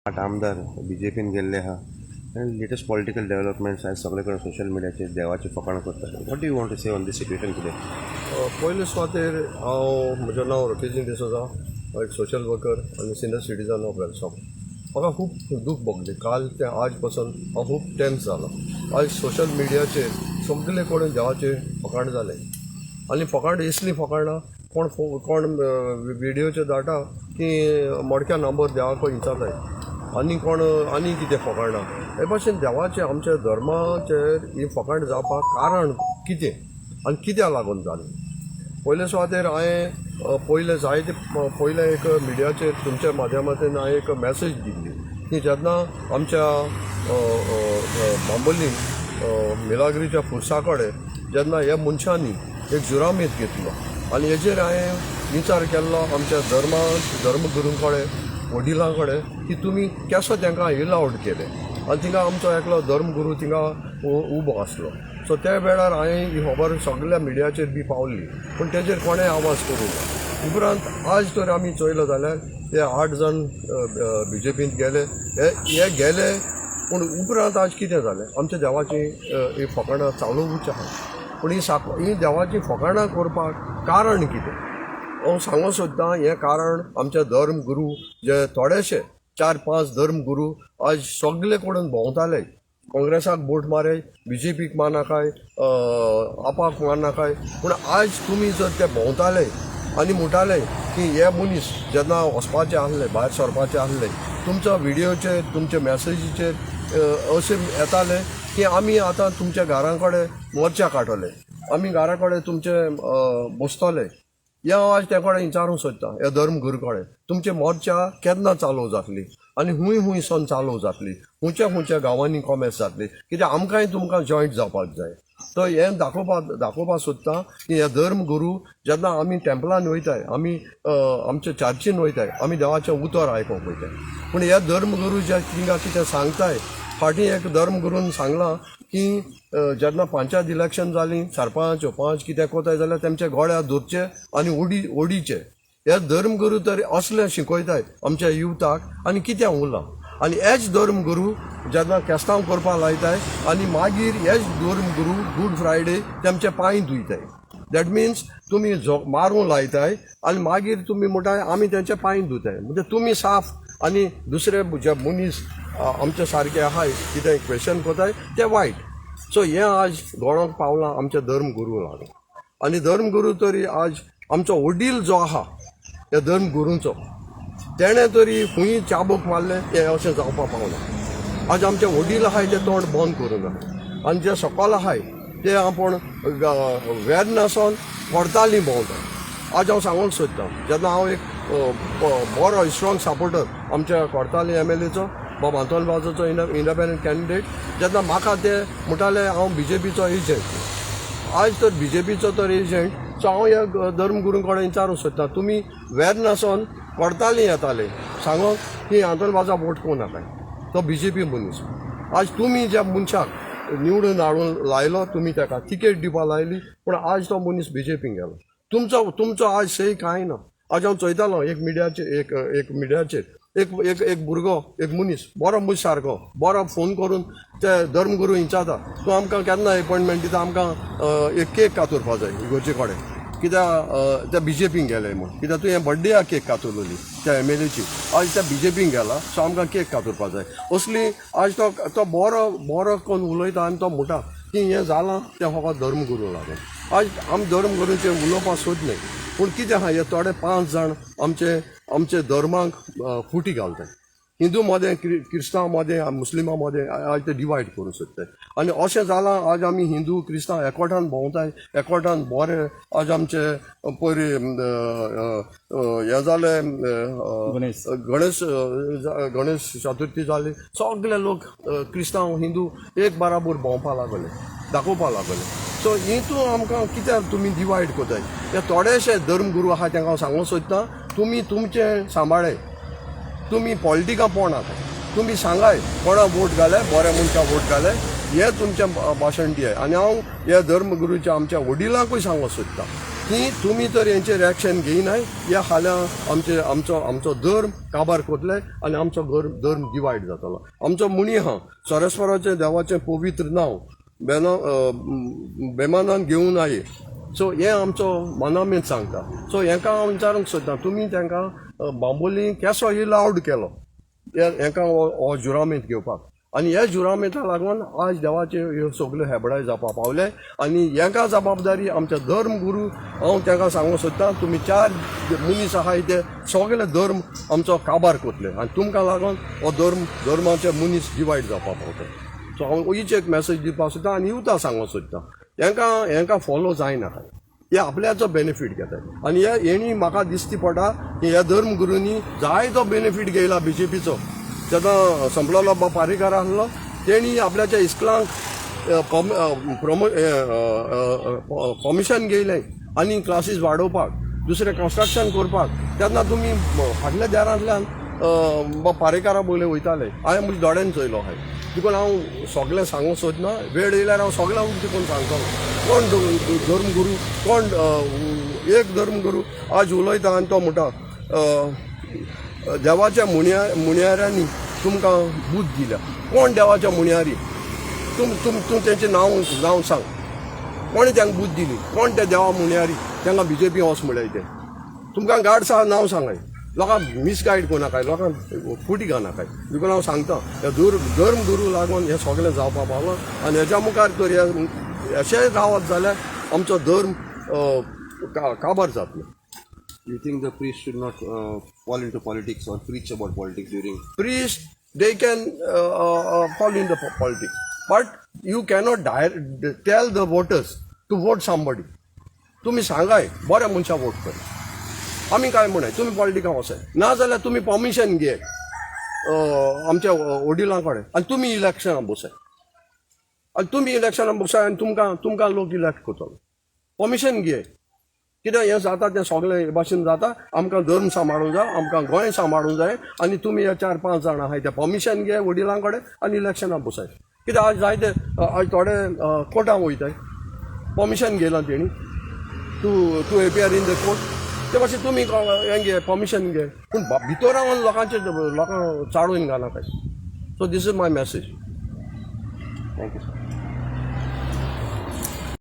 आठ आमदार बीजेपीन गेल्ले आहा आनी लेटस्ट पॉलिटिकल डेव्हलपमेंट्स आयज सगळे कडेन सोशल मिडियाचेर देवाचें फकाणां करतात. What do you want to say on this situation today? पयले सुवातेर हांव, म्हजें नांव रोकेजीन डिसोजा, हांव एक सोशल वर्कर आनी सिनियर सिटीजन ऑफ वेलसांव. म्हाका खूब दूख भोगलें. काल ते आज पसून हांव खूब टेन्स जाला. आयज सोशल मिडियाचेर सगळे कडेन देवाचेर फकाण जालें आनी फकांड इसलीं फकाणां, कोण कोण विडियोचेर धाडटा की मोडक्या नंबर देवाको विचारताय आनी कोण आनी कितें फकाणां. हे भाशेन देवाचें, आमच्या धर्माचेर ही फकांड जावपाक कारण कितें आनी कित्याक लागून जालें? पयले सुवातेर हांवें पयलें जायते पयलें एक मिडियाचेर तुमच्या माध्यमांतल्यान हांवें एक मॅसेज दिल्ली की जेन्ना आमच्या बांबोलीन मिलाग्रीच्या खुर्सा कडेन जेन्ना ह्या मनशांनी एक जुरामेत घेतलो आनी हेजेर हांवें विचार केल्लो आमच्या धर्मा धर्मगुरूं कडेन, वडिलां कडेन की तुमी केसो तांकां एलावड केलें? आनी थिंगा आमचो एकलो धर्मगुरू थिंगा उबो आसलो. सो त्या वेळार हांवें ही खबर सगल्या मिडियाचेर बी पावली, पूण तेजेर कोणें आवाज करूंक ना. उपरांत आज तर आमी चोयलो जाल्यार ते आठ जाण बीजेपींत गेले. हे हे गेले, पूण उपरांत आज कितें जालें? आमच्या देवाची ही फकाणां चालूच आहा. पूण ही साक ही देवाची फकाणां करपाक कारण कितें? हांव सांगूंक सोदतां, हें कारण आमचे धर्मगुरू जे थोडेशे चार पांच धर्मगुरू आज सगळे कडेन भोंवताले. काँग्रेसाक वोट मारे, बीजेपीक मारनाकाय, आपाक मारनाकाय. पूण आज तुमी जर ते भोंवताले आनी म्हणटाले की हे मनीस जेन्ना वचपाचे आसले, भायर सरपाचे आसले, तुमच्या विडियोचेर, तुमच्या मॅसेजीचेर अशें येताले की आमी आतां तुमच्या घरा कडेन मोर्चा काडटले, आमी घरा कडेन तुमचे बसतले. हें हांव आज ते कडेन विचारूंक सोदतां, ह्या धर्मगुरू कडेन, तुमचे मोर्चा केन्ना चालू जातली आनी खूंय खूंय सन चालू जातली, खंयच्या खंयच्या गांवांनी कॉमेस जातली? कित्याक आमकांय तुमकां जॉयंट जावपाक जाय. तर हें दाखोवपाक सोदता की हे धर्मगुरू जेन्ना आमी टेंपलान वयताय, आमी आमच्या चर्चीन वयताय, आमी देवाचें उतर आयकोंक वयताय, पूण हे धर्मगुरू जे थिंगा कितें सांगताय, फाटीं एक धर्मगुरून सांगलां की जेन्ना पंचायत इलेक्शन जालीं, सरपंच पंच कितें कोताय जाल्यार तेमच्या गळ्याक धरचे आनी उडी ओडीचे. हे धर्मगुरू तर असले शिकयताय आमच्या युथाक आनी कितें उरलां? आनी हेच धर्मगुरू जेन्ना केस्तांव करपाक लायताय आनी मागीर हेच धर्मगुरू गूड फ्रायडे तेमचे पांय धुयताय. That means तुमी जो मारूंक लायताय आनी मागीर तुमी म्हणटाय आमी तेंचे पांय धुताय, म्हणजे तुमी साफ आनी दुसरे जे मनीस आमचे सारके आहाय, कितें क्वेशन कोताय ते वायट. सो हें आज गोळोंक पावलां आमच्या धर्मगुरू लागून. आनी धर्मगुरू तरी आज आमचो वडील जो आहा ह्या धर्मगुरूंचो, तेणें तरी खूंय चाबूक मारलें तें अशें जावपाक पावना. आज आमचे वडील आहाय ते तोंड बंद करूंक आहा आनी जे सकल आहाय ते आपूण वेर नासोन कोर्ताली भोंवता. आज हांव सांगूंक सोदतां, जेन्ना हांव एक बरो स्ट्रॉंग सपोर्टर आमच्या कोर्ताली एमएलएचो, बाब आंतोन वाजाचो, इंडिपेंडंट कॅन्डिडेट, जेन्ना म्हाका ते म्हणटाले हांव बीजेपीचो एजंट, आज तर बीजेपीचो तर एजंट. सो हांव ह्या धर्मगुरू कडेन विचारूंक सोदतां, तुमी वेर नासोन कोर्ताली येताले सांगोंक की आंतोन वाजा वोट करूं नाकाय, तो बीजेपी मनीस. आज तुमी ज्या मनशाक निवडून हाडून लायलो, तुमी ताका तिकेट दिवपाक लायली, पूण आज तो मनीस बीजेपीन गेलो. तुमचो आज सही कांय ना. आज हांव चोयतालो एक मिडियाचेर, एक एक मिडियाचेर एक एक एक भुरगो, एक मनीस, बरो मनीस सारको बरो फोन करून ते धर्मगुरू विचारता, तूं आमकां केन्ना एपॉयंटमेंट दिता? आमकां एक केक कातरपा जाय इगोर्जे कडेन, कित्याक त्या बीजेपीन गेले म्हूण, कित्याक तुवें बड्डेया केक कातरलेली त्या एमएलएची, आज त्या बीजेपीन गेला, सो आमकां केक कातरपा जाय. असली आज तो तो बरो बरो कोण उलयता आनी तो म्हणटा की हें जालां तें फकत धर्मगुरू लागून. आज आमी धर्मगुरूचेर उलोवपाक सोद न्हय, पूण कितें आहा, हे थोडे पांच जाण आमचे आमचे धर्माक फुटी घालतात. हिंदू मदें, क्रिस्तांव मदें, मुस्लिमां मदें आज ते डिवायड करूंक सोदताय आनी अशें जालां. आज आमी हिंदू क्रिस्तांव एकवटान भोंवताय, एकवटान बरे. आज आमचे पयर हें जालें, गणेश गणेश चतुर्थी जाली, सगळे लोक क्रिस्तांव हिंदू एक बराबर भोंवपाक लागले, दाखोवपाक लागले. सो हितून आमकां कित्याक तुमी डिवायड करताय? ते थोडेशे धर्मगुरू आहा तांकां हांव सांगूंक सोदतां, तुमी तुमचें सांबाळाय, तुमी पॉलिटिकां पोवनाका. तुमी सांगाय कोणा वोट घाले, बऱ्या मनशाक वोट घाले, हें तुमचें भाशण दियाय. आनी हांव ह्या धर्मगुरूच्या आमच्या वडिलांकूय सांगूंक सोदतां. की तुमी तर हेंचेर एक्शन घेयनाय, ह्या फाल्यां आमचे आमचो आमचो धर्म काबार कोतले आनी आमचो धर्म डिवायड जातलो. आमचो मुनी आहा सरस्वराचें देवाचें पवित्र नांव बेना बेमानान घेवन आये. सो हें आमचो मनामेंत सांगता. सो हेंकां हांव विचारूंक सोदता, तुमी तांकां बांबोली केसो इलावड केलो हेंकां हो जुरामेंत घेवपाक, आनी ह्या जुरामेंता लागून आज देवाचे ह्यो सगल्यो हेबडाय जावपा पावले. आनी हेंकां जबाबदारी आमच्या धर्म गुरू, हांव तांकां सांगूंक सोदता, तुमी चार मनीस आहाय ते सगळे धर्म आमचो काबार कोतले आनी तुमकां लागून हो धर्म धर्माचे मनीस डिवायड जावपा पावता. सो हांव हीच एक मॅसेज दिवपाक सोदता आनी युवता सांगूंक सोदता, हेंकां हेंकां फॉलो जायना, हे आपल्याचो बेनिफीट घेतात. आनी हे हेणी म्हाका दिसती पडटा की ह्या धर्मगुरूंनी जायतो बेनिफीट घेयला बीजेपीचो. जेन्ना संपलोलो बा पारीकार आसलो तेणी आपल्याच्या इस्कुलांक परमिशन घेयलें आनी क्लासीस वाडोवपाक, दुसरें कन्स्ट्रक्शन करपाक. तेन्ना तुमी फाटल्या दारांतल्यान बा पारेकारा बगले वयताले, हांवें म्हज्या दोळ्यान चोयलो आहाय. देखून हांव सगळें सांगूंक सोदना, वेळ येयल्यार हांव सगळें उक्तें करून सांगतलो कोण धर्मगुरू, कोण एक धर्मगुरू आज उलयता आनी तो म्हणटा देवाच्या मुणयाऱ्यांनी तुमकां बूद दिल्या. कोण देवाच्या मुणयारी? तुम तुम तूं तेंचें नांव नांव सांग, कोणें तांकां बूद दिली? कोण ते देवा मुणयारी तांकां बीजेपी वच म्हळ्याय ते? तुमकां गार्ड्स आहा, नांव सांगाय, लोकांक मिसगायड करनाकाय, लोकांक फुटी घालनाकाय. देखून हांव सांगता, ह्या धर्म गुरू लागून हें सगळें जावपा पावलां आनी हेच्या मुखार तर हे अशें रावत जाल्यार आमचो धर्म काबार जातलो. You think the priest should not fall into politics or preach about politics during? Priest, they can fall in the politics, but you cannot tell the voters to vote somebody. तुमी सांगाय बऱ्या मनशा वोट कर. आमी काय म्हणय, तुमी पॉलिटिकां वचाय, ना जाल्यार तुमी परमिशन घे आमच्या वडिलां कडेन आनी तुमी इलेक्शनाक बसाय, आनी तुमी इलेक्शनाक बसाय आनी तुमकां लोक इलेक्ट करतलो. परमिशन घे. कित्याक हें जाता तें सगळें हे भाशेन जाता. आमकां धर्म सांबाळूंक जाय, आमकां गोंय सांबाळूंक जाय आनी तुमी हे चार पांच जाणां आहाय ते परमिशन घे वडिलां कडेन आनी इलेक्शनाक बसाय. कित्याक आज जायते आज थोडे कोर्टान वयताय, परमिशन घेयलां तेणी to appear in the court. ते मातशें तुमी हें घे, परमिशन घे, पूण भितर रावन लोकांचे लोकांक चाळून घालनाकाय. So this is my message. Thank you, sir.